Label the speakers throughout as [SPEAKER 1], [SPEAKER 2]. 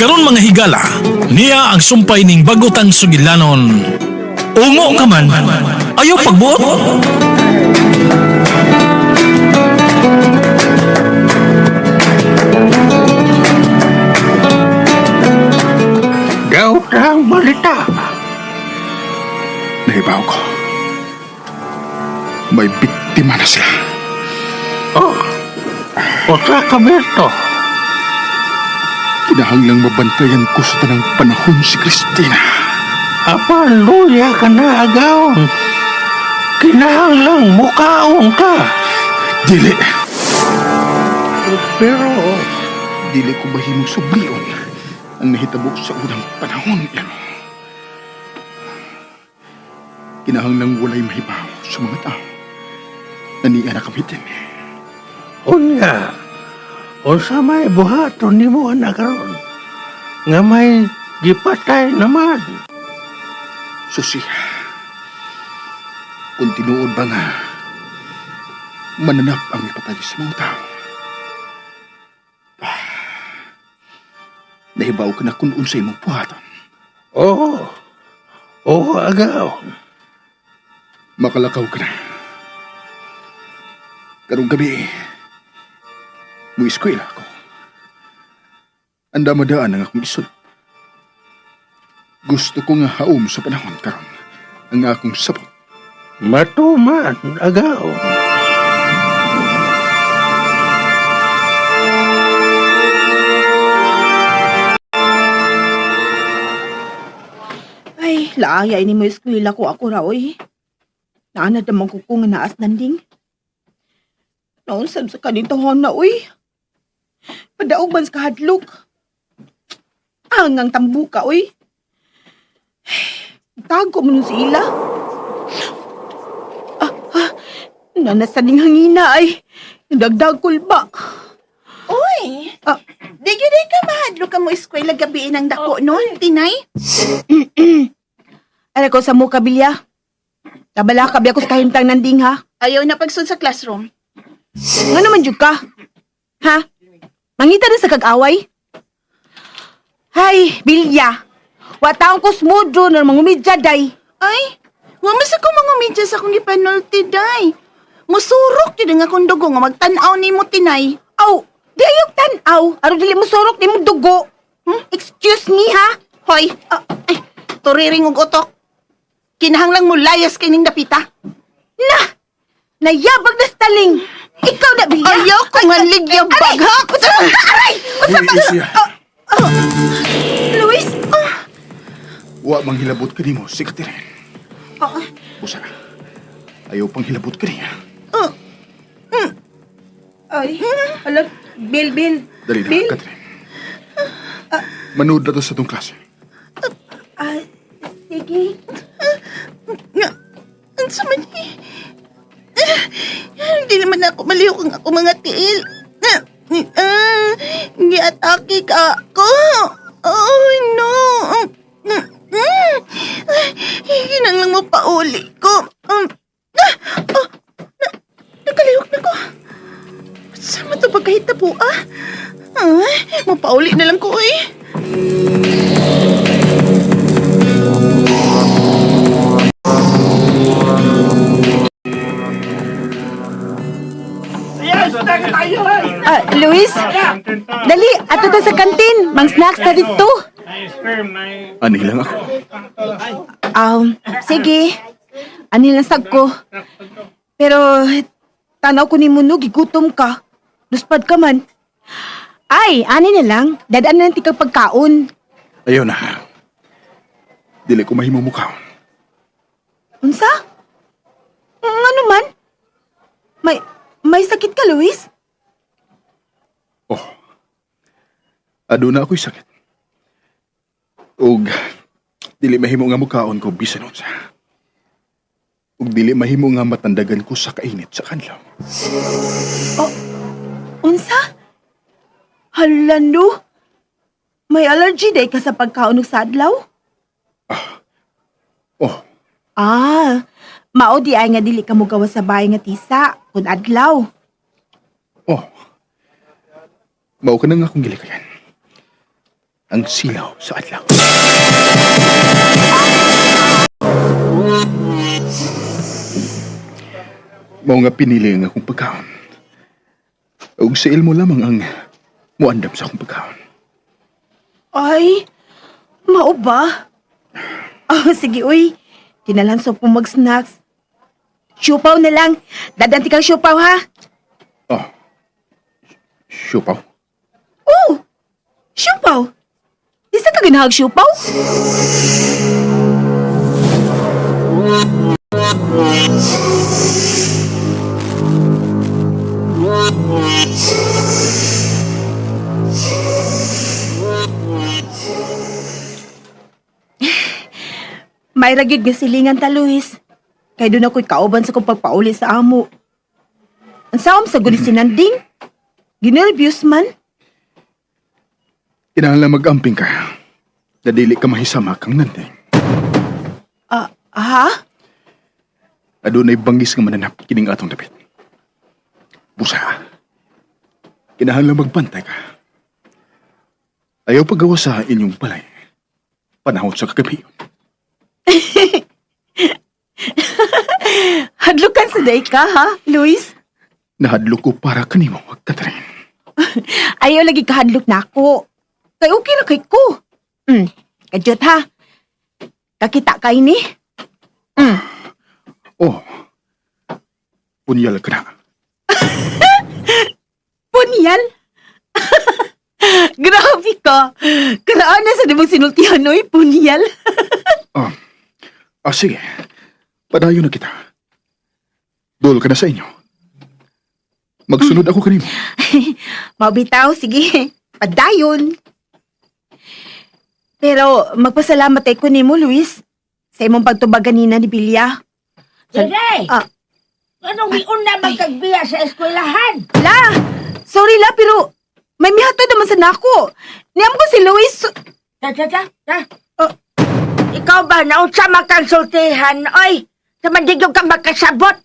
[SPEAKER 1] Karon mga higala, niya ang sumpay ning bagutang sugilanon. Ungo ka man, ayaw pagbuot.
[SPEAKER 2] Daw ang balita.
[SPEAKER 3] Nahibaw ko. May biktima na sila.
[SPEAKER 2] Oh, usa ka Berto.
[SPEAKER 3] Kinahanglang mabantayan ko sa tanang panahon si Christina.
[SPEAKER 2] Apan luya ka na agaon. Kinahanglang mukaon ka.
[SPEAKER 3] Dili.
[SPEAKER 2] Pero
[SPEAKER 3] Dili ko mahimong sublion ang nahitabo sa unang panahon. Yan. Kinahanglang walay mahibaw sa mga tao na niya nakamitin.
[SPEAKER 2] unya, unsa may buhaton nimo ana karon? Nga may gipatay naman.
[SPEAKER 3] Susi, kung tinuod ba nga, mananap ang ipatay sa mga tao. Ah, nahibaw ka na kung unsay mong buhaton.
[SPEAKER 2] Oo. Oo, agaon.
[SPEAKER 3] Makalakaw ka na. Karong gabi, mueskwela ako. Anda madaan ang akong isod. Gusto ko nga haom sa panahon karon ang akong sabot.
[SPEAKER 2] Matuman, agaon.
[SPEAKER 4] Ay, laaya ini mo eskwela ko ako ra oy. Naanad naman ko ko nga naas nanding. Naunsam sa kanintohon na oy. Padaog man sa kahadlok. Angang tambuka oy. Tago mo nun si Ila. Ah, ah, nanasaning hangina ay. Dagdag kulba.
[SPEAKER 5] Uy!
[SPEAKER 4] Ah.
[SPEAKER 5] Di gyud ay ka mahadlok ka mo eskwela gabi ng dako nun, Tinay?
[SPEAKER 4] Ano ko sa muka, Bilya? Kabala ka, biya ko sa kahimtang nanding ha.
[SPEAKER 5] Ayaw na pagsud sa classroom.
[SPEAKER 4] Nga naman jud ka? Ha? Mangita na sa kag-away? Hay, Bilya. Wa taong ko smudro na mangumidya day.
[SPEAKER 5] Ay, wa man sa ko mga medyas akong gipanulti, day. Musurok gyud ang akong dugo nga magtan-aw nimo, Tinay.
[SPEAKER 4] Aw, di ayog tan-aw. Aron dili mo surok ni mo dugo. Hmm? Excuse me ha?
[SPEAKER 5] Hoy, ay, turiring og utok. Kinahanglang mo layas kining dapita.
[SPEAKER 4] Na! Nayabag na staling. Ikaw na, Bilya.
[SPEAKER 5] Ayaw ko nga ligyang bagha.
[SPEAKER 4] Aray! Usa
[SPEAKER 3] Uy,
[SPEAKER 4] pa!
[SPEAKER 3] Isya.
[SPEAKER 4] Oh, Luis! Ah,
[SPEAKER 3] Wa mang hilabot kanimo si Catherine.
[SPEAKER 5] Oh,
[SPEAKER 3] Usa, ayaw pang hilabot kaniya.
[SPEAKER 4] Ay, hala, Bill, Bill.
[SPEAKER 3] Dali na,
[SPEAKER 4] Bill?
[SPEAKER 3] Catherine. Manood na to sa tong klase.
[SPEAKER 4] Ah, sige.
[SPEAKER 5] Nga, unsa man ni? Ah, hindi naman ako malihok ang ako mga tiil. Ah, ah, giatake ka ako. Oh, no. Mm, mm. Ay, Hinang lang mo pauli ko. Ah, oh, na, nakalihok na ko. Saan man to pagkahitabo, ah? Ay, mapauli na lang ko, eh.
[SPEAKER 4] Ah, Luis, dali, ato ta sa kantin. Mang snacks na dito.
[SPEAKER 3] Ani lang ako.
[SPEAKER 4] Sige. Ani lang sag ko. Pero, tanaw ko ni Muno, gigutom ka. Luspad ka man. Ay, ani na lang. Dadaan na lang tikang pagkaon.
[SPEAKER 3] Ayaw na. Dili ko mahimo mukhaon.
[SPEAKER 4] Unsa? Ano man? May sakit ka, Luis?
[SPEAKER 3] Oh. Aduna ako'y sakit. Ug dili mahimo nga mukaon ko bisan unsa. Ug dili mahimo nga matandagan ko sa kainit sa kanlaw.
[SPEAKER 4] Unsa? Hala no? May allergy day ka sa pagkaon og sadlaw?
[SPEAKER 3] Oh,
[SPEAKER 4] Ah, mao di ay nga dili ka mogawas sa bahay nga tisa kun adlaw.
[SPEAKER 3] oh. Mao ka na nga akong gilikayan. Ang silaw sa adlaw. Mao nga pinili ang akong pagkaon. Ug sa ilmo lamang ang muandam sa akong pagkaon.
[SPEAKER 4] Ay, mao ba? Oh, sige, uy. Tinalan sa po mag-snacks. Siupaw na lang. Dadanti kang siupaw, ha?
[SPEAKER 3] Oh. Siupaw.
[SPEAKER 4] Oh, siupaw. Di sa ka ginahag siupaw? May ragyod nga silingan ta, Luis. Kay doon ako'y kauban sa kong pagpauli sa amo. Ang saom sa guni sinanding. Ginervyos man.
[SPEAKER 3] Kinahanglan mag-amping ka. Nadili ka mahisama kang nanding.
[SPEAKER 4] Ah, ha?
[SPEAKER 3] Adunay bangis nga mananap kining atong dapit. Busa. Kinahanglan magbantay ka. Ayaw pagawa sa inyong balay. Panahon sa kagabi.
[SPEAKER 4] Hadlukan sa day ka, ha, Luis?
[SPEAKER 3] Nahadlok ko para kanimo, Catherine.
[SPEAKER 4] Ayaw lagi kahadlok na ako. Kay okay na kay ko. Kadyot ha. Kakita kay ni.
[SPEAKER 3] Oh. Punyal ka na.
[SPEAKER 4] Punyal. Grabe ka. Karaan na sa di mong sinultihan, oy, punyal.
[SPEAKER 3] Oh. Ah, sige. Padayon na kita. Dol ka na sa inyo. Magsunod ako kanimo.
[SPEAKER 4] Mabitaw, sige. Padayon. Pero magpasalamat ay ko nimo, Luis, sa imong pagtubag ganina ni Bilya.
[SPEAKER 6] Sige!
[SPEAKER 4] Ah.
[SPEAKER 6] Anong miuna magkagbiya sa eskwelahan?
[SPEAKER 4] La! Sorry la, pero may mihatod naman sa nako. Niyam ko si Luis.
[SPEAKER 6] Ta, ta, ta, ta.
[SPEAKER 4] Oh.
[SPEAKER 6] Ikaw ba, naunsa makansultihan, oy? Sa mandigong ka makasabot.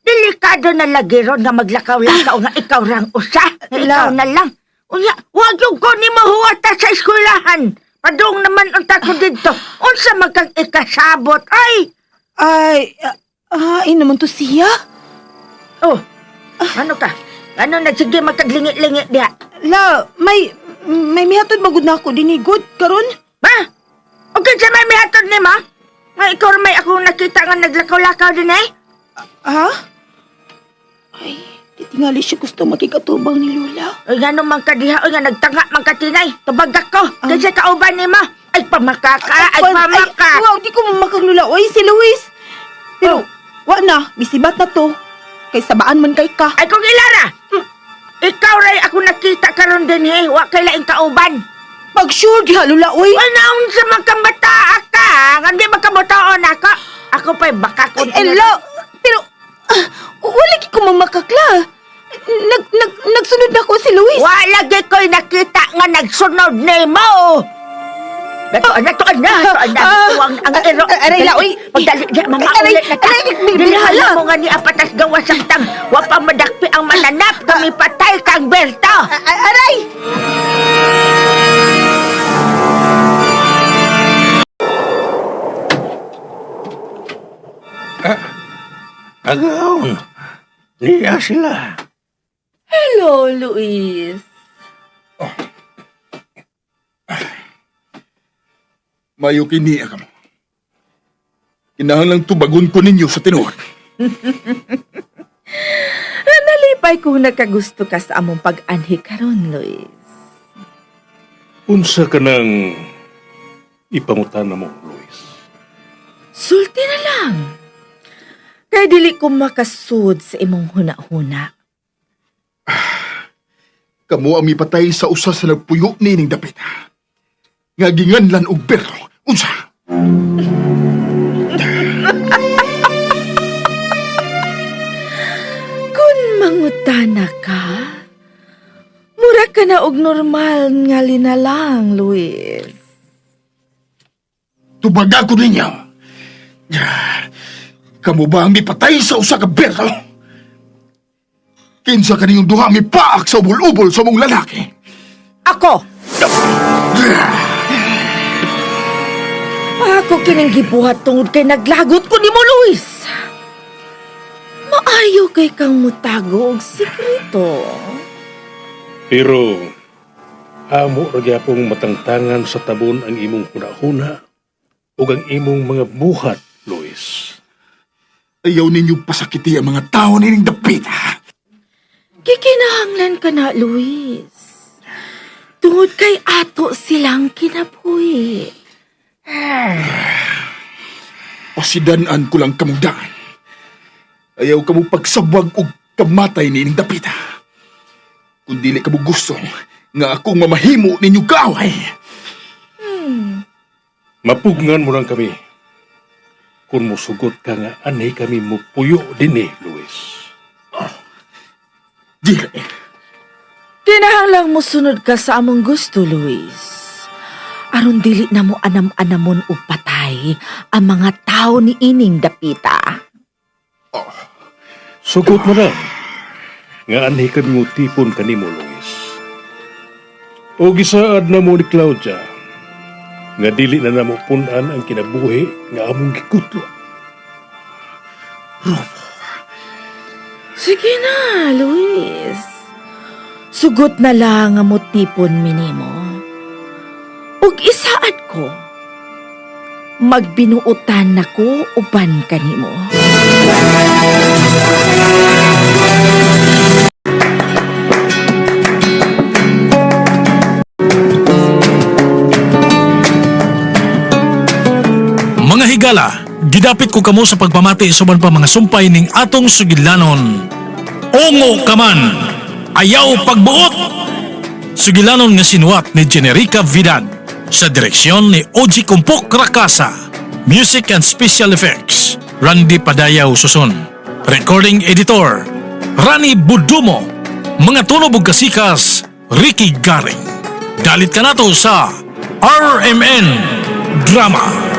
[SPEAKER 6] Delikado na lagi ron nga maglakaw-lakaw nga ikaw rang usa. Nga
[SPEAKER 4] La.
[SPEAKER 6] ikaw na lang. Unya, wag yung ko ni mahuwata sa eskwelahan. Padung naman unta ko dito. Unsa magkang ikasabot, ay!
[SPEAKER 4] Ay, ay naman to siya.
[SPEAKER 6] Oh, ano ka? Ano na sige magkaglingi-lingi diha?
[SPEAKER 4] La, may mihatod magud na ako dinigod karon.
[SPEAKER 6] Ma? Okay sa may mihatod ni ma? Nga ikaw ra may ako nakita nga naglakaw-lakaw din eh.
[SPEAKER 4] Ha? Ay, di tingali siya gusto makikatubang ni Lola.
[SPEAKER 6] Ay nga man ka diha, ay nga nagtanga man ka tinay. Tubag ako. Kasi kauban ni ma. Ay pamakaka, ay pamaka.
[SPEAKER 4] Ay, wow, di ko mamakang Lola. Oy, si Luis. Pero, wa na, bisibat na to. Kay sabaan man kay ka.
[SPEAKER 6] Ay kung ilara. Ikaw ray ako nakita karon din eh. Wa kay laing kauban.
[SPEAKER 4] Pag sure diha Lola, oy.
[SPEAKER 6] Wala naon sa mga kabataa ka. Nga di makabutoon ako. Ako pa'y baka kun.
[SPEAKER 4] Ay, la, pero, wala ko mamakakla. Nagsunod na ako si Luis.
[SPEAKER 6] Wala lagi ko'y nakita nga nagsunod ni mo. Natuan na, tuan na, tuan na. Tuwang ang ero.
[SPEAKER 4] Aray, la, oy.
[SPEAKER 6] Pagdali, di, mama,
[SPEAKER 4] Aray,
[SPEAKER 6] ulit na ta.
[SPEAKER 4] aray,
[SPEAKER 6] Dili,
[SPEAKER 4] hala.
[SPEAKER 6] mo nga ni apatas gawas ang tang. Wa pa madakpi ang mananap. Kami patay kang Berto.
[SPEAKER 4] Aray!
[SPEAKER 2] Agaon. Niya sila.
[SPEAKER 5] Hello, Luis.
[SPEAKER 3] Mayo kini ka mo. Kinahanglang tubagon ko ninyo sa tinuod.
[SPEAKER 5] Nalipay ko nakagusto ka sa among pag-anhi karon, Luis.
[SPEAKER 7] Unsa ka nang ipangutana mo, Luis?
[SPEAKER 5] Sulti na lang. Kay dili ko makasud sa imong huna-huna.
[SPEAKER 3] Kamo ang mipatay sa usa sa nagpuyo nining dapit. Nga ginganlan og berto. Unsa?
[SPEAKER 5] Kun mangutana ka, mura ka na og normal nga linalang, Luis.
[SPEAKER 3] Tubaga ko ninyo. Kamo ba ang mipatay sa usa ka berto? Kinsa kaniyong duha mipaak sa ubol-ubol sa mong lalaki?
[SPEAKER 6] Ako.
[SPEAKER 5] kining gibuhat tungod kay naglagot ko nimo, Luis. Maayo kay kang mutago og sikreto.
[SPEAKER 7] Pero amo ra gyapong matangtangan sa tabon ang imong hunahuna ug ang imong mga buhat, Luis.
[SPEAKER 3] Ayaw ninyo pasakiti ang mga tao nining dapita.
[SPEAKER 5] Gikinahanglan ka na, Luis. Tungod kay ato silang kinabuhi.
[SPEAKER 3] Pasidanan ko lang kamong daan. Ayaw kamo pagsabwag og kamatay nining dapita. Kung dili kamo gusto nga akong mamahimo ninyo kaaway.
[SPEAKER 7] Mapugngan mo lang kami. Kung musugot ka nga anhi kami mupuyo dinhi, Luis.
[SPEAKER 3] Dili.
[SPEAKER 5] Kinahanglang mosunod ka sa among gusto, Luis. Aron dili na mo anam-anamon og patay ang mga tao ni ining dapita.
[SPEAKER 7] Sugot mo lang nga anhi kami mutipon kanimo, Luis. O gisaad na mo ni Claudia nga dili na namo pun-an ang kinabuhi nga among gikutlo.
[SPEAKER 5] Sige na, Luis. Sugot na lang ang motipon minimo. Ug isaad ko, magbinuotan nako uban kanimo.
[SPEAKER 1] Mga higala, gidapit ko kamo sa pagpamati suban pa mga sumpay ning atong sugilanon. Ungo ka man, ayaw pagbuot! Sugilanon nga sinuwat ni Generica Vidad sa direksyon ni Oji Kumpok Rakasa. Music and Special Effects, Randy Padayaw Susun. Recording Editor, Rani Budumo. Mga tunog ug kasikas, Ricky Garing. Dalit ka nato sa RMN Drama.